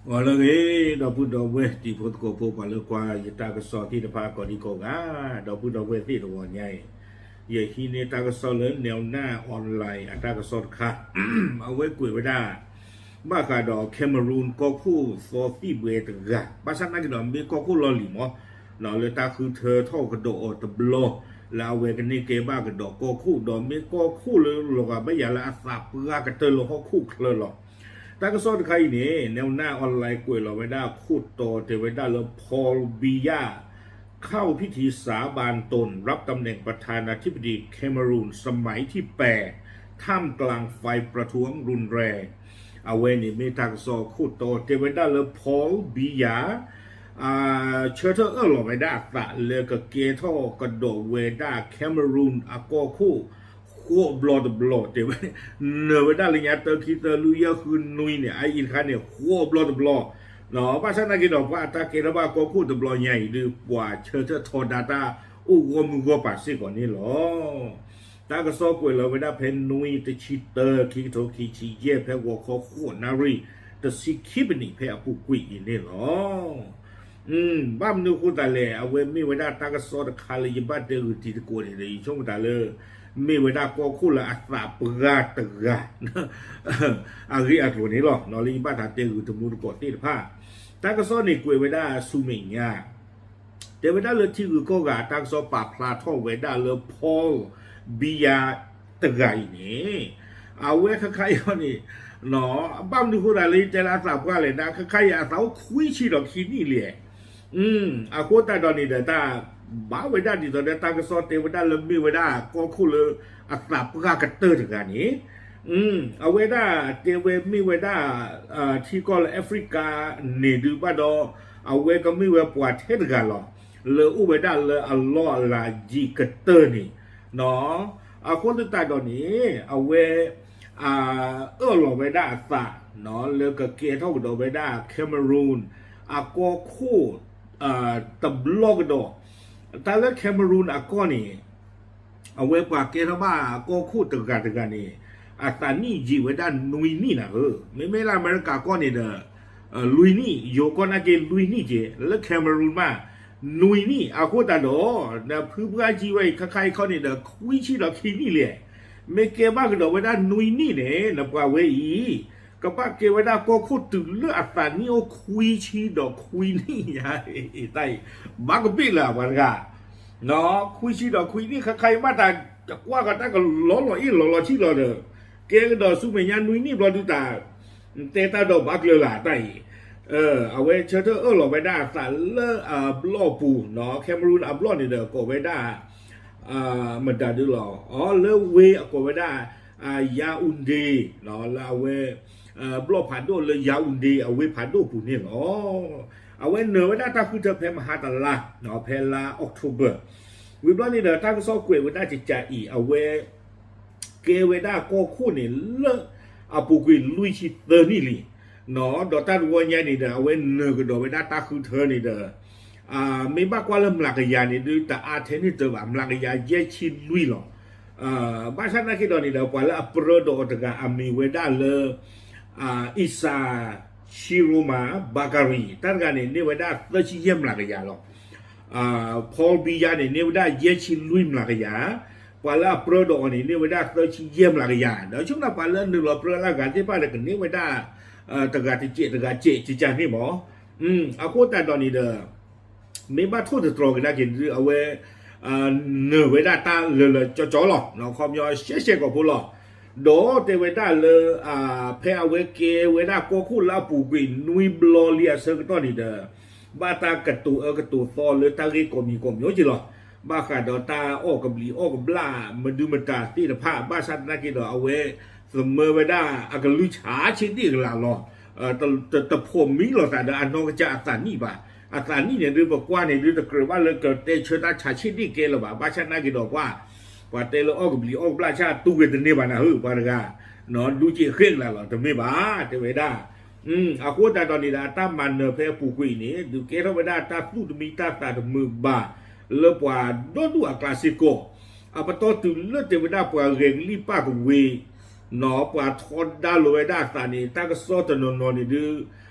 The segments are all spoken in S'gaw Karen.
ဂီၤလၢအဂ့ၤ ဒီပုၢ်ဒီဝဲၢ်တံၤဖိသကိးဖိ ပှၤလၢကွၢ်ယတၢ်ကစီၣ်သ့ၣ်တဖၣ်ကိးဒံကိးဂၤ, ဒီပုၢ်ဒီဝဲၢ်သ့ၣ်တဂီၤညါအံၤ, ယဟံးန့ၢ်တၢ်ကစီၣ်လၢ Nelna Online အတၢ်ကစီၣ်တခါ, အဝဲကွဲးဝဲဒၣ် ဘၣ်ဃးဒီး Cameroon ကီၢ်ခိၣ်သီသံၣ်ဘှဲတဂၤ, ဘၣ်ဆၣ်သနာ်က့ဒီး မ့ၢ်ကီၢ်ခိၣ်လီၢ်လံၤမး, လၢတၢ်ဃုထၢထီၣ်ကဒီးအီၤတဘျီ, လၢအဝဲကန့ၢ်ကဲဘၣ်ကဒီးကီၢ်ခိၣ်, ဒီးမ့ၢ်ကီၢ်ခိၣ်လၢလီၤဂာ်ဘၣ်ယၤလၢအသးပှၢ်ကတၢၢ်လၢဟီၣ်ခိၣ်ချၢလီၤ. တၢ်ကစီၣ်တခါအံၤန့ၣ် Nelna Online ကွဲးလီၤဝဲဒၣ်ခိၣ်တီတဲဝဲဒၣ်လၢ Paul Biya เข้าพิธีสาบานตนรับตำแหน่งประธานาธิบดีเคเมรูนสมัยที่แปด ท่ามกลางไฟประท้วงรุนแรง အဝဲန့ၣ်မ့ၢ်တၢ်ကစီၣ်ခိၣ်တီတဲဝဲဒၣ်လၢ Paul Biya ဆၢထၢၣ်အၢၣ်လီၤဝဲဒၣ်အသးလၢကကဲထီၣ်ကဒီးဝဲဒၣ် Cameroon အကီၢ်ခိၣ် ဃိးဘျီတဘျီတဲဝဲ, နၢၤဝဲဒၣ်လၢညါတၢ ခံ သၢ လွံၢ် ယဲၢ် ဃု နွံန့ၣ် အအံၤတခါန့ၣ် ဃိးဘျီတဘျီ, ဘၣ်ဆၣ်သနာ်က့ဒီး ပှၤအတၢ်ကဲထီၣ်ဘၣ်ကီၢ်ခိၣ်တဘျီညါအံၤဒီး ပှၤဆၢထၢၣ်ထီဒါတၢ်အိၣ်ဂီၢ်မုၢ်ဂီၢ်ပၤစ့ၢ်ကီးန့ၣ်လီၤ. တၢ်ကစီၣ်ကွဲးလီၤဝဲဒၣ်ဖဲနွံ တဆံတၢ ခံကထိခံဆံယဲၢ် ဖဲဂီၤခီဃိးနၣ်ရံၣ် တဆံခံပနံး ဖဲအပူၤကွံာ်အံၤန့ၣ်လီၤ. ဘၣ်မနုၤအဃိသတးလဲၣ်, အဝဲမ့ၢ်ဝဲဒၣ်တၢ်ကစီၣ်တခါလၢယဘၣ်တဲဂုာ်တံၤသကိးန့ၣ်ဒီး ယဆိကမိၣ်တၢ်လၢ မ့ၢ်ဝဲဒၣ်ကီၢ်ခိၣ်လၢအသးပှၢ်တဂၤ အဂ့ၢ်အကျိၤန့ၣ်လီၤ. လၢယဘၣ်သးတဲဂုာ်တမူသကိးသ့ၣ်တဖၣ်, တၢ်ကစီၣ်န့ၣ်ကွဲးဝဲဒၣ်ဆူမဲာ်ညါ တဲဝဲဒၣ်လၢထံဂုၤကီၢ်ဂၤအတၢ်ကစီၣ်ပာ်ဖျါထီၣ်ဝဲဒၣ်လၢ Paul Biya တဂၤအံၤန့ၣ်, အဝဲခါခါအံၤန့ၣ် ဘၣ်မနုၤအဃိသတးလၢယတဲလၢအသးပှၢ်လဲၣ်, တၢ်ခါခါအံၤအသးအိၣ်ခွံဆံဒီးခံနံၣ်လံ. အဃိသတးဒီးန့ၣ်ဒီး တၢ်ဘၣ်ဝဲဒၣ်ဒ်သိးဒီးတၢ်ကစီၣ်တဲဝဲဒၣ်လၢမ့ၢ်ဝဲဒၣ်ကီၢ်ခိၣ်လၢအသးပှၢ်ကတၢၢ်တဂၤန့ၣ်, အဝဲဒၣ်တဲဝဲမ့ၢ်ဝဲဒၣ် ထံကီၢ်လၢ Africa န့ၣ်ဒုးဘၣ်ဒီး အဝဲကမ့ၢ်ဝဲပှၤထဲတဂၤလီၤ လၢအိၣ်ဝဲဒၣ်လၢအလီၢ်အလၤယံာ်ကတၢၢ်န့ၣ်, အဃိသတးဒီးန့ၣ် အဝဲ အၢၣ်လီၤဝဲဒၣ်အသး လၢကကဲထီၣ်ကဒီးဝဲဒၣ် Cameroon အကီၢ်ခိၣ် တဘျီကဒီး, တၢ်လၢ Cameroon အကီၢ်န့ၣ် အဝဲပှၤကဲထီၣ်ဘၣ်ကီၢ်ခိၣ်တဂၤတဂၤန့ၣ် အသးနံၣ်ယံာ်ဝဲဒၣ်နွံနံၣ်နၤဧၢ, မ့မ့ၢ်လၢအမဲရကၤကီၢ်န့ၣ်ဒီး လွံၢ်နံၣ်, ယိၤကီၢ်နာ်က့လွံၢ်နံၣ်က့ၤ, လၢ Cameroon မး နွံနံၣ်, အဃိသတးဒီး နဖုပှၢ်ကံဝဲအံၤ ခါခါအံၤခီန့ၣ်ဒီး ခွံဆံဒီးခံနံၣ်လံ, မ့ၢ်ကဲဘၣ်ကဒီးဝဲဒၣ်နွံနံၣ်န့ၣ် နပှၤဝဲအံၤ ကဘၣ်ကဲဝဲဒၣ်ကီၢ်ခိၣ်တုၤလၢအသးနံၣ်အိၣ်ခွံဆံဒီးခွံနံၣ်ညါ, တၢ်အံၤ ဘၣ်ကဘ့ၣ်လၢအပှၤတဂၤ ခွံဆံဒီးခွံနံၣ် ခါခါအံၤမး တၢ်ကွၢ်ကီးတၢ်ကလီလီၤအ့ၣ်လီၤလီၤဆံၣ်လီၤဒီး ကဲကဒီးဆူမဲာ်ညါနွံနံၣ်ဘျီဒုးတၢ် တဲတၢ်ဒီးဘၣ်ကျၢၤလၢ် တၢ်အံၤ, အဝဲဆၢထၢၣ်အၢၣ်လီၤဝဲဒၣ်အသးလၢအဘျီၣ်ပူၤ, Cameroon အဘျီၣ်န့ၣ်ဒီးကိးဝဲဒၣ် မတၤဒုလီၤ, အီၤလၢဝ့ၢ်အကိးဝဲဒၣ် Yaoundé လၢအဝဲ ဘျီၣ်ဖးဒိၣ်လၢ Yaoundé အဝ့ၢ်ဖးဒိၣ်ပူၤန့ၣ်လီၤ. အဝဲနၢၤဝဲဒၣ်တၢ်ဃုထၢဖဲမဟါတလါ ဖဲလါ October ဝံၤဘျီန့ၣ်ဒီး တၢ်ကစီၣ်ကွဲးဝဲဒၣ်ကကးအံၤ အဝဲ ကဲဝဲဒၣ်ကီၢ်ခိၣ်န့ၣ်လၢ အပူၤကွံာ်လွံၢ်ဆံသၢနံၣ်လံ, ဒီးတၢ်တဝီညါန့ၣ်ဒီး အဝဲနၢၤကဒီးဝဲဒၣ်တၢ်ဃုထၢန့ၣ်ဒီး မ့ၢ်ဘၣ်ကွၢ်လၢမျးကယၤန့ၣ်ဒုး တအါထဲန့ၣ်တၢ်ဘၣ် မျးကယၤယဲၢ်ဆံလွံၢ်လီၤ. ဘၣ်ဆၣ်သနာ်က့ဒီးန့ၣ်ဒီး ပှၤလၢအပြၢဒီးအီၤတဂၤအမံၤဝဲဒၣ်လၢ Issa Chiroma Bakary တၢ်တဂၤန့ၣ် န့ၢ်ဝဲဒၣ်သၢဆံယဲၢ်မျးကယၤလီၤ. Paul Biya န့ၣ် န့ၢ်ဝဲဒၣ်ယဲၢ်ဆံလွံၢ်မျးကယၤ, ပှၤလၢအပြၢဒီးအီၤန့ၣ် န့ၢ်ဝဲဒၣ်သၢဆံယဲၢ်မျးကယၤ, ဒီးဆိကမိၣ်ပှၤလၢအနုာ်လီၤပြၢလၢအဂၤသ့ၣ်တဖၣ်ဒီး ကန့ၢ်ဝဲဒၣ် တဂၤတစဲးတဂၤစဲးကကန့ၣ်မး, အဃိသတးဒီးန့ၣ်ဒီး မ့ၢ်ဘၣ်ထိၣ်သတြီၤကဒါက့ၤဒုး အဝဲ နၢၤဝဲဒၣ်တၢ်လၢာ်လၢာ်ကၠီကၠီလီၤ, ခီပညီရှဲရှဲကိာ်ဖိလီၤ. ဒီးတဲဝဲဒၣ်လၢ ဖဲအဝဲကဲဝဲဒၣ်ကီၢ်ခိၣ်လၢအပူၤကွံာ်နွံဘျီလံအဆၢကတီၢ်န့ၣ်ဒီး ဘၣ်တၢ်ကတိၤအၢကတိၤသီလၢတၢ်ဂ့ၢ်ကိးမံၤကိးမံၤက့ၤလီၤ. ဘၣ်ဃးဒီးတၢ်အီၣ်ကဘျံးအီၣ်ကဘျၣ်မဒုမတၤသ့ၣ်တဖၣ်, ဘၣ်ဆၣ်သနာ်က့ဒီး အဝဲသမၢဝဲဒၣ်အကလုၢ်ဆါဆ့ဒ့ၣ်ကလာ်လီၤ. တ တဖိးမံလိာ်သးဒီးအနီၢ်ကစၢ်အသးနံၣ်ဘၣ်. အသးနံၣ်န့ၣ်ဒုး ပကွၢ်န့ၣ်ဒုး တကြၢးဘၣ်လၢကတဲဆၢတၢ်ဆါဆ့ဒ့ၣ်ကဲလၢၤဘၣ်. ဘၣ်ဆၣ်သနာ်က့ဒီးပှၤ ပှၤတဲလၢအီၣ်ကဘျံးအီၣ်ကဘျၣ်ဆၣ်တူၢ်ဂ့ၤတန့ၢ်ဘၣ်နၤဧၢ ပှၤတဂၤ ဒူက့ၤဃ့ကလာ်လီၤ တမ့ၢ်ဘၣ် တဲဝဲဒၣ်. အဃိသတးဒီးန့ၣ်ဒီး အတၢ်မၤနၢၤဖဲအပူၤကွံာ်အံၤန့ၣ် ဒုးကဲထီၣ်ဝဲဒၣ်တၢ်သူၣ်တမံတၢ်သးတမုာ်ဘၣ် လၢပှၤဒီဒူၣ်အကျါစ့ၢ်ကီး, အပတီၢ်တုၤလၢတဲဝဲဒၣ်ပှၤဂဲၤကလံၣ်ပၣ်ကဝ့ၤ ပှၤထီဒါလိာ်ဝဲဒၣ်အသးန့ၣ် တၢ်ကစီၣ်တနီၤနီၤန့ၣ်ဒုး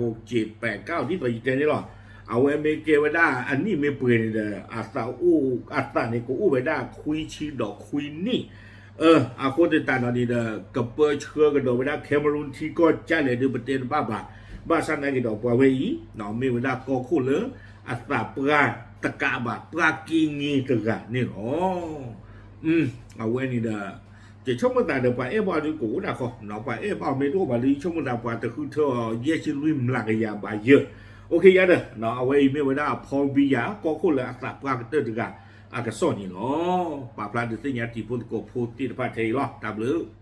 အဝဲမ့ၢ်ဝဲဒၣ်ပှၤလၢအအိၣ်ဝဲဒၣ်လၢအမ့ၢ်ဝဲဒၣ်ဟီၣ်ခိၣ်စ့းပဲးကၣ်အီၤ ဒ်သိးယတဲန့ၣ်လီၤ. အဝဲမ့ၢ်ကဲဝဲဒၣ်အနံၣ်မ့ၢ်ပှဲၤန့ၣ်ဒီး အသးအိၣ် အသးန့ၣ်ကအိၣ်ဝဲဒၣ်ခွံဆံဒီးခွံနံၣ် အဃိသတးဒီးန့ၣ်ဒီး ကပၢဆှၢကဒီးဝဲဒၣ် Cameroon ထံကီၢ်ဒ်လဲၣ်ဒီး ပတဲတဘၣ်ဘၣ်. ဘၣ်ဆၣ်သနာ်က့ဒီး ပှၤဝဲအံၤ မ့ၢ်ဝဲဒၣ်ကီၢ်ခိၣ်လၢအသးပှၢ်တကးဘၣ် ပှၢ်က့ၤငြိမ်တဂၤန့ၣ်လီၤ. အဝဲန့ၣ်ဒီး ယဆိကမိၣ်သးဒီး ပှၤအဲၣ်ဘၣ်အီၤဒုးကအိၣ်ဒၣ်ဃီ, ပှၤအဲၣ်ဘၣ်အီၤမ့ၢ်တအိၣ်ဘၣ်ဒီး ယဆိကမိၣ်သး ပှၤတဃုထၢအီၤယဲၢ်ဆံလွံၢ်မျးကယၤဘၣ်ယဲၢ်. အိၣ်ခ့ယါဒီး အဝဲအံၤမ့ၢ်ဝဲဒၣ် Paul Biya ကီၢ်ခိၣ်လၢအသးပှၢ်ကတၢၢ်တဂၤအကစီၣ်န့ၣ်လီၤ. ပာ်ဖျါဒုးသ့ၣ်ညါတံၤဖိသကိးဖိသ့ၣ်တဖၣ်ထဲအံၤလီၤ. တၢ်ဘျုး